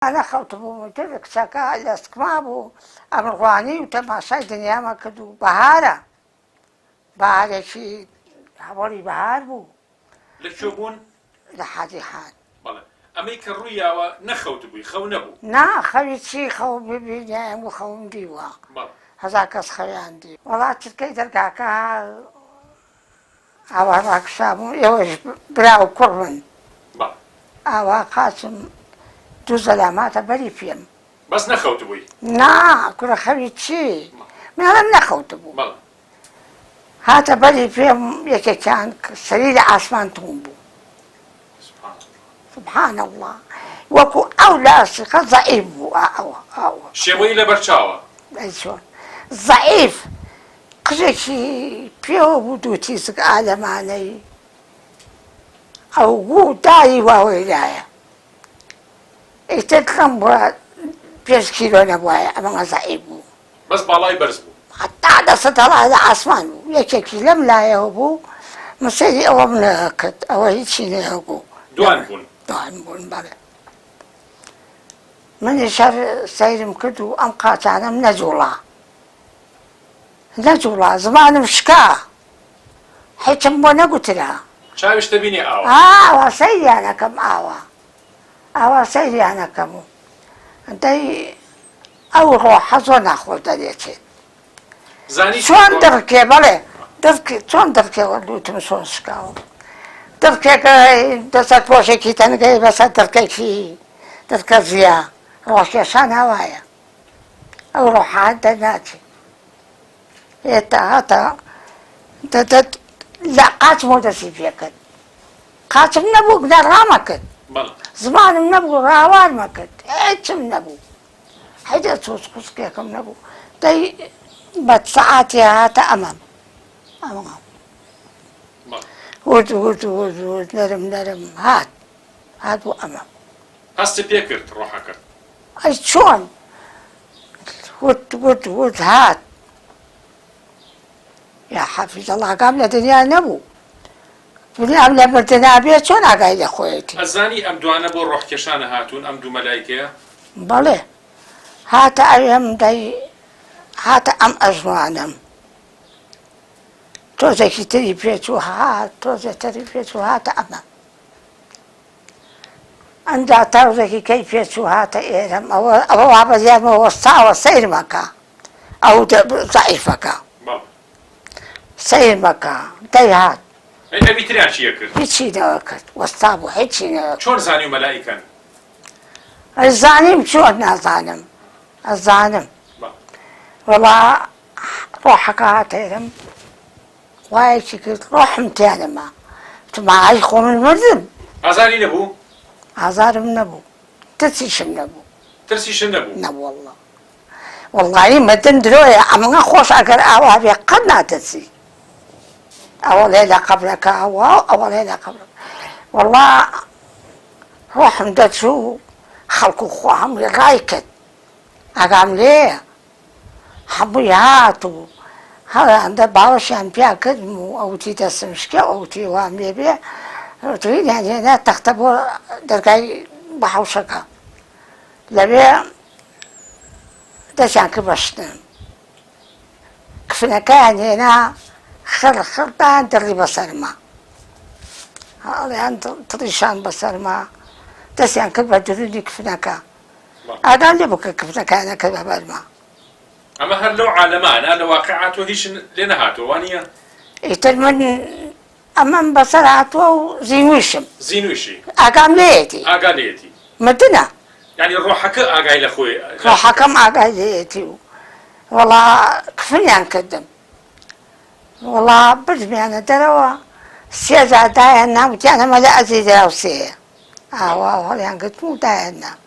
نەخەوتبووم ئیتر کچەکە لە سکما بوو ئەمن ڕوانی و تەماشای دنیامە کرد و بەهارە بەهارێکی هەوەڵی بەهار بوو. لە کوێ بوون؟ لە حاجی خان. بەڵێ ئەمەی کە ڕووی یاوە نەخەوتبووی خەو نەبوو؟ نا خەوی چی خەو ببینیایم و خەوم دیوە بەڵێ. هەزار کەس خەویان دی. وەڵا چرکەی دەرگاکە ئاوا ڕاکشابووم ئێوەش برا و کوڕ بن. بەڵێ. ئاوا قاچم دوو زەلام هاتە بەری پێم. بەس نەخەوتبووی؟ نا کورە خەوی چی؟ من ئەڵێم نەخەوتبووم. بەڵێ. هاتە بەری پێم یەکێکیان سەری لە ئاسمان توون بوو. سبحان اللە. سبحان اللە وەکوو ئەو لاسیقە زەعیف بوو ئەوە ئەوە. شێوەی لەبەر چاوە. ئەی چۆن زەعیف قژێکی پێوە بوو دوو تیسک ئالەمانەی ئەو گوو داری واوەیلایە ئیتر دڵم بووە پێنج کیلۆ نەبوایە ئەمە زەعیف بوو. بەس باڵای بەرز بوو. هەتا دەستت هەڵا لە ئاسمان بوو یەکێکی لەم لایەوە بوو من سەیری ئەوەم نەکرد ئەوە هیچی نەبوو. دوان بوون. دوان بوون بەڵێ. منیش هەر سەیرم کرد و ئەم قاچانەم نەجووڵا نەجووڵا زمانم شکا هیچم بۆ نەگوترا. چاویشت دەبینێ ئاوا. ئاوا سەیریان ئەکەم ئاوا ئاوا سەیریان ئەکەم و دەی ئەو ڕۆحە زۆر ناخۆش دەرێچێت. زانی چۆن دڕکێ بەڵێ دڕکێ چۆن دڕکێ لوتم چۆن شکاوە دڕکێکە دەسەر پۆشێکی تەنگەی بەسەر دڕکێکی دڕکە زیا ڕۆکێشان هەوایە ئەو ڕۆحە دەرناچێ ئێتا هاتە دەدەت لە قاچمەوە دەستی پێکرد قاچم نەبوو گلە ڕامەکرد زمانم نەبوو ڕاوارمە کرد هیچم نەبوو حیجە چۆچ خوسکێکم نەبوو دەی بە سەعاتێ هاتە ئەمەم ئەمەم ورد ورد ورد ورد نەرم نەرم هات هات بۆ ئەمەم. هەستت پێ کرد ڕۆحەکەت؟ ئەی چۆن ورد ورد ورد هات یا حافیز اللە ئاگام لە دنیا نەبوو دنیام لە مردنا بێ چۆن ئاگای لە خۆیەتی. ئەزانی ئەم دوانە بۆ ڕۆح کێشانە هاتوون ئەم دوو مەلایکەیە؟ بەڵێ هاتە ئەوێم دەی هاتە ئەم ئەژنۆانەم تۆزێکی تری پێچوو هات تۆزێ تری پێچوو هاتە ئەمەم ئەنجا تەڕزێکی کەی پێچوو هاتە ئێرەم ئەوە ئەوە وا بە زیادمەوە وەستاوە سەیر مەکە ئەو زەعیفەکە سەیر مەکە دەی هات. ئەی ئەوی تریان چی ئەکرد؟ هیچی نەئەکرد وەستا بوو هیچی نەئەکرد. چۆن زانیو مەلائیکەن؟ ئەی زانیم چۆن نازانم ئەزانم وەڵا ڕۆحەکە هاتە ئێرەم وایەکی کرد ڕۆحم تیا نەما وتم ئای خۆ من مردم. ئازاری نەبوو؟ ئازارم نەبوو ترسیشم نەبوو. ترسیشت نەبوو؟ نەوەڵڵا وەڵایی مردن درۆیە ئەمنە خۆش ئەگەر ئاوا بێ قەت ناترسی ئەوەڵێ لە قەبرەکە ئەوە ئەوەڵێ لە قەبرەکە وەڵا ڕۆحم دەچوو خەڵک و خوا هەمووی ڕای کرد ئاگام لێیە هەمووی هات و هەڵیاندە باوەشیان پیا کردم و ئەوتی دەستم شکێ ئەوتی وام لێ بێ ترینیان هێنا تەختە بۆ دەرگای بە حەوشەکە لەوێ دەستیان کرد بە شتن کفنەکەیان هێنا خڕ خڕتان دڕی بەسەرما هەڵیان تڕیشان بەسەرما دەستیان کرد بە درونی کفنەکە ئاگام لێ بوو کە کفنەکەیان کرد بە بەرما. ئەمە هەر لەو عالەمە نا لە واقیعا تۆ هیچ لێ نەهاتووە وانییە؟ ئیتر من ئەمەم بەسەر هاتووە و زینوویشم. زینوویشی. ئاگام لێیەتی. ئاگا لێیەتی. مردنە. یانی ڕۆحەکە ئاگای لە خۆی. ڕۆحەکەم ئاگای لێیەتی و وەڵا کفنیان کردم. وەڵا بردمیانە دەرەوە سێ جار دایان نام وتیان ئەمە لە ئەجلی دراوسێیە. ئاوا هەڵیان گرتم و دایان نام.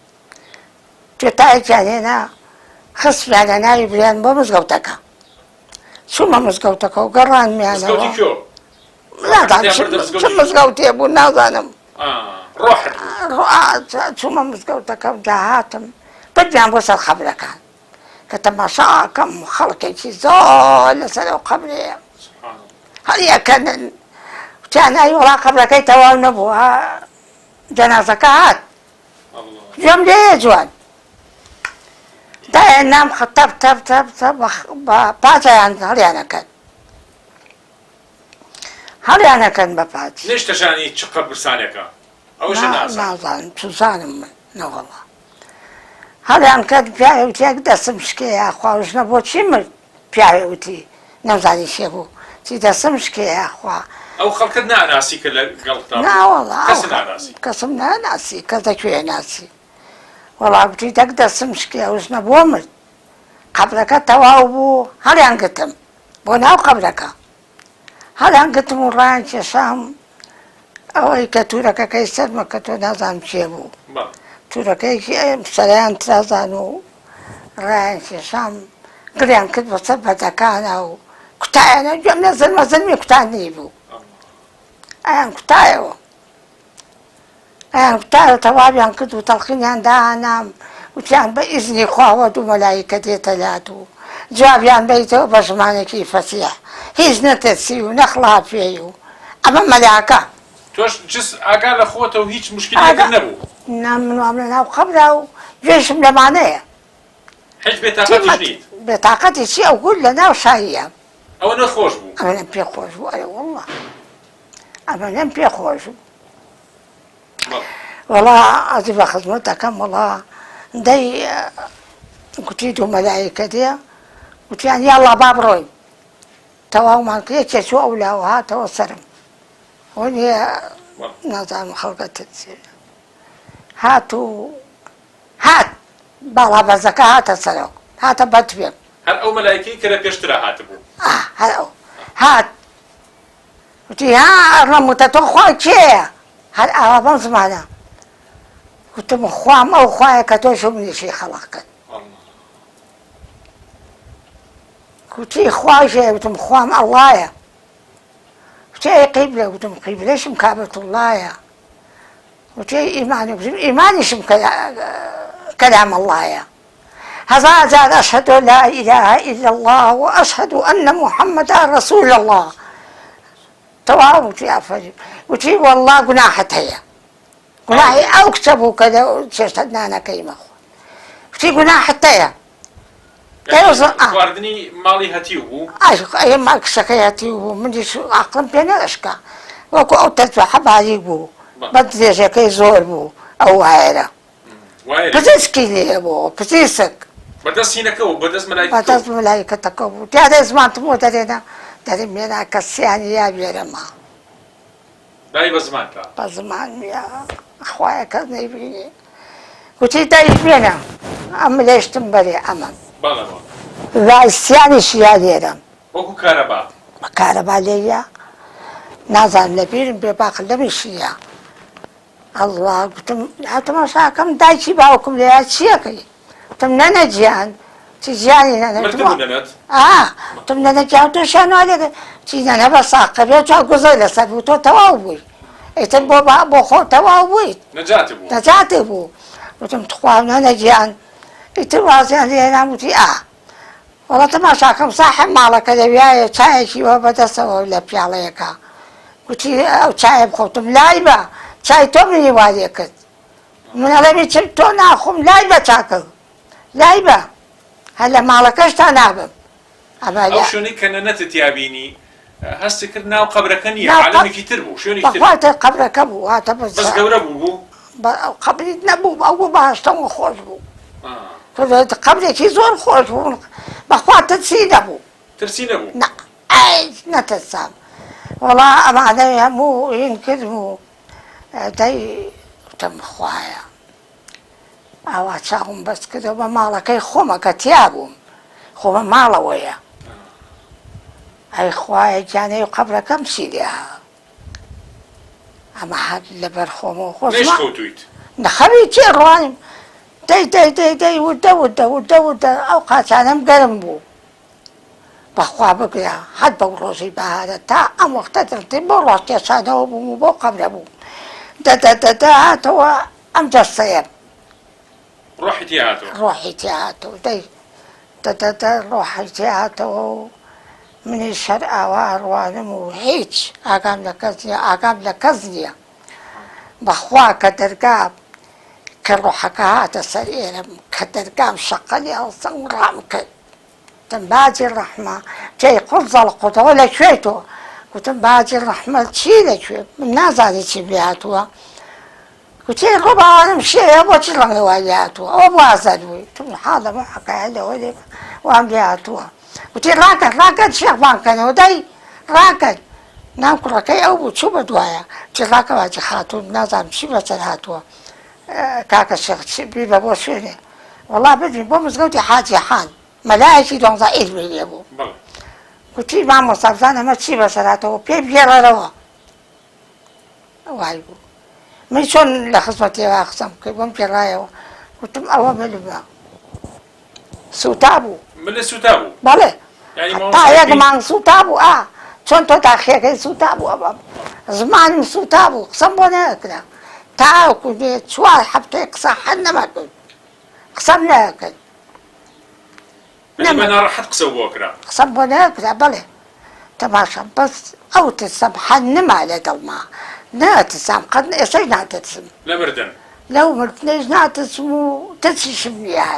توێتایەکیان هێنا خستمیانە ناوی بریان بۆ مزگەوتەکە. چوومە مزگەوتەکە و گەڕانمیانەوە. مزگەوتی کوێ؟ نازانم چ مزگەوتێ بوو نازانم. ڕۆحت بوو. چوومە مزگەوتەکە و داهاتم بردیان بۆ سەر قەبرەکان کە تەماشا ئەکەم خەڵکێکی زۆر لەسەر ئەو قەبرەیە هەڵیەکەنن وتیان ئەی وەڵا قەبرەکەی تەواو نەبوو جەنازەکە هات. گوێم لێیە جوان. دایان نام تەپ تەپ تەپ تەپ بە پاچیان هەڵیانەکەن. هەڵیانەکەن بە پاچ. نەیشتەژانی چ قەبرسانێکە ئەوەشە نازانی. نازانم چوزانم من نەوەڵا. هەڵیان کرد پیاوێ وتی ئەک دەستم شکێ یاخوا ئەو ژنە بۆچی مرد پیاوێ وتی نەمزانی کێ بوو وتی دەستم شکێ یاخوا. ئەو خەڵکەت ناناسی کە لە گەڵتا بوو؟ ناوەڵا کەست ناناسی؟ کەسم ناناسی کەس لە کوێ ناسی وەڵا گوتی دەک دەستم شکێ ئەو ژنە بۆ مرد قەبرەکە تەواو بوو هەڵیان گرتم بۆ ناو قەبرەکە هەڵیان گرتم و ڕایان کێشام ئەوەی کە تورەکەکەی سەرمە کە تۆ نازانم کێ بوو تورەکەیەکی ئەم سەرەیان ترازان و ڕایان کێشام گریان کرد بەسەر بەردەکانە و کوتایانە گوێم لە زرمە زرمی کوتاندنی بوو ئەیان کوتایەوە ئەیان کوتایەوە تەواویان کرد و تەڵقینیان دانام وتیان بە ئیزنی خواوە دوو مەلایکە دێتە لات و جوابیان بەیتەوە بە زمانێکی فەسیح هیچ نەترسی و نەخڵافێی و ئەمە مەلاکە. تۆش جس ئاگا لە خۆتە و هیچ موشکیلەیەکت نەبوو؟ نا من وام لە ناو قەبرا و گوێشم لەمانەیە. هیچ بێتاقەتیش نیت؟ بێتاقەتی چی ئەو گول لە ناو شاییە. ئەوەنە خۆش بوو؟ ئەوەنەم پێ خۆش بوو ئەرێ وەڵڵا ئەمەنەم پێ خۆش بوو. وەڵا ئەزی بە خزمەت دەکەم وەڵا دەی گوتی دوو مەلایکە دێ گوتیان یاڵڵا با بڕۆین تەواومان کرد یەکێ چوو ئەو لاوە هاتەوە سەرم وەنیە نازانم خەڵکە ترسێ هات و هات باڵا بەرزەکە هاتە سەرەوە هاتە بەتوێم هەر ئەو مەلایکەی کە لە پێشترا هاتبوو هەر ئەو هات وتی، ها ڕەموتە تۆ خوای کێیە؟ هەر ئاوا بەم زمانە. وتم، خوام ئەو خوایە کە تۆش و منیشی خەڵق کرد. وتی، خوا کێیە؟ وتم، خوام ئەڵڵایە. وتی، ئەی قیبلە؟ وتم، قیبلەشم کابەتوڵڵایە. وتی، ئەی ئیمان؟ وتم، ئیمانیشم کەلام ئەڵڵایە. هەزار جار ئەشهەد لا ئیلاهە ئیلا اللە و ئەشهەد ئەنە محەممەدا ڕەسول اللە تەواو وتی ئافەرین وتی وەڵڵا گوناحت هەیە گوناحی ئەو کچە بوو کە چێشتە نانەکەی مەخۆ وتی گوناحت هەیە خواردنی ماڵی هەتیو بوو ئەی ماڵ کچەکەی هەتیو بوو منیش عەقڵم پێ نەئەشکا وەکو ئەو تەزبەحە باریک بوو بە درێژەکەی زۆر بوو ئەو وایەرە پزیشکی لێ بۆ پزیشک. بە دەست هینەکەوە بە دەست مەلایکەتەوە. بە دەست مەلایکەتەکەوە بوو. دیارە زمانتم بۆ دەرێنا دەرم هێنا کە سیانی یا وێرەما. دای بە زمانتا. بە زمان یا خوایە کەس نەیبینێ. گوتی دای بێنە ئەم لێشتم بەرێ ئەمەم. بەڵێ بەڵێ. لای سیانیش یا لێرەم. وەکوو کارەبا. بە کارەبا لێیا نازانم لە بیرم بێ باخ لەمیشی یا. ئەڵڵا گوتم تەماشاکەم دایکی باوکم لێیە چیەکەی گوتم نەنە گیان چی گیانی نەنە مردبوو نەنەت ئا گوتم نەنە گیان تۆ شیان وا لێ چی نەنە بە ساقە بێ چا گوزەی لەسەر بوو تۆ تەواو بووی ئیتر بۆ بۆ خۆ تەواو بوویت نەجات بوو نەجات بوو گوتم تخوا نەنە گیان ئیتر وازیان لێ هێنام وتی ئا وەڵا تەماشاکەم ساحێب ماڵەکە لەویایە چایەکی وا بەدەستەوە لە پیاڵەیەکا گوتی ئەو چایە بخۆ وتم لای بە چای تۆ منی وا لێ کرد من ئەڵێم هیچم تۆ ناخۆم لای بە چاکە لای بە هەر لە ماڵەکەشتا نابم ئەمە ئەو شوێنەی کە نەنەتت تیا بینی هەستت کرد ناو قەبرەکە نییە عالەمێکی تر بوو شوێنێکی تر بەخوا تر قەبرەکە بوو هاتە بەس گەورە بوو بوو قەبریت نەبوو ئەو بوو بەهەشتەوە خۆش بوو قەبرێکی زۆر خۆش بوو بەخوا ترسی نەبوو. ترسی نەبوو؟ نا ئەی نەترسام وەڵا ئەمانەی هەموو هین کردم و دەی وتم خوایە ئاوا چاوم بەس کردەوە بە ماڵەکەی خۆمە کە تیا بووم خۆمە ماڵەوەیە ئەی خوایە گیانەی قەبرەکەم چی لێ ئەمە هەر لەبەر خۆمەوە خۆ نەیش خەوتوویت؟ نەخەوی چی ڕوانیم دەی دەی دەی دەی وردە وردە وردە وردە ئەو قاچانەم گەرم بوو بەخوا بگرە هەر بەو ڕۆژەی بەهارە تا ئەم وەختە دڕتیم بۆ ڕاکێشانەوە بووم و بۆ قەبرە بووم دە دە دە دە هاتەوە ئەم جەستەیەم ڕۆحی تێ هاتەوە. ڕۆحی تێ هاتەوە دەی دە دە دە ڕۆحی تێ هاتەوە و منیش هەر ئاوا ئەڕوانم و هیچ ئاگام لە کەس نییە ئاگام لە کەس نییە بەخوا کە دەرگا. کە ڕۆحەکە هاتە سەر ئێرەم کە دەرگام شەقە لێ هەڵسا و ڕام کرد وتم باجی ڕەحمە جێی قوڵ زەڵقوتەوە لە کوێی تۆ وتم باجی ڕەحمە چی لە کوێ من نازانی چیم لێ هاتووە وتی خۆ باوانم شێیە بۆچی ڕەنگە وای لێ هاتووە ئەوە بۆ ئازاد بووی وتم حاڵە بۆ حەکایە لەوە لێ وام لێ هاتووە وتی ڕاکەن ڕاکەن شێخ بانگ کەنەوە دای ڕاکەن ناو کوڕەکەی ئەو بوو چوو بە دوایە وتی ڕاکە باجی خاتوون نازانم چی بەسەر هاتووە کاکە شێخ چی بیبە بۆ شوێنێ وەڵا بردین بۆ مزگەوتی حاجی حان مەلایەکی دوانزە عیلمی لێ بوو گوتی مامۆستا بزانە ئەمە چی بەسەر هاتەوە پێی بگێڕەرەوە وای بوو من چۆن لە خزمەتێوا قسەم کرد بۆم گێڕایەوە گوتم ئەوە ملمە سووتا بوو ملت سووتا بوو بەڵێ تا یەک مانگ سووتا بوو ئا چۆن تۆ تاخیەکەی سووتا بوو ئەمە زمانم سووتا بوو قسەم بۆ نەکرا تاوەکو دێ چوار هەفتەی قسە حەد نەمەکرد قسەم نەکرد بە ناڕەحەت قسە بۆ کرا قسەم بۆ نەکرا بەڵێ تەماشا بەس ئەو ترسەم حەد نما لە دڵما ناترسام قەت ئێستاش ناترسم لە مردن لەو مردنەش ناترسم و ترسیشم نییە.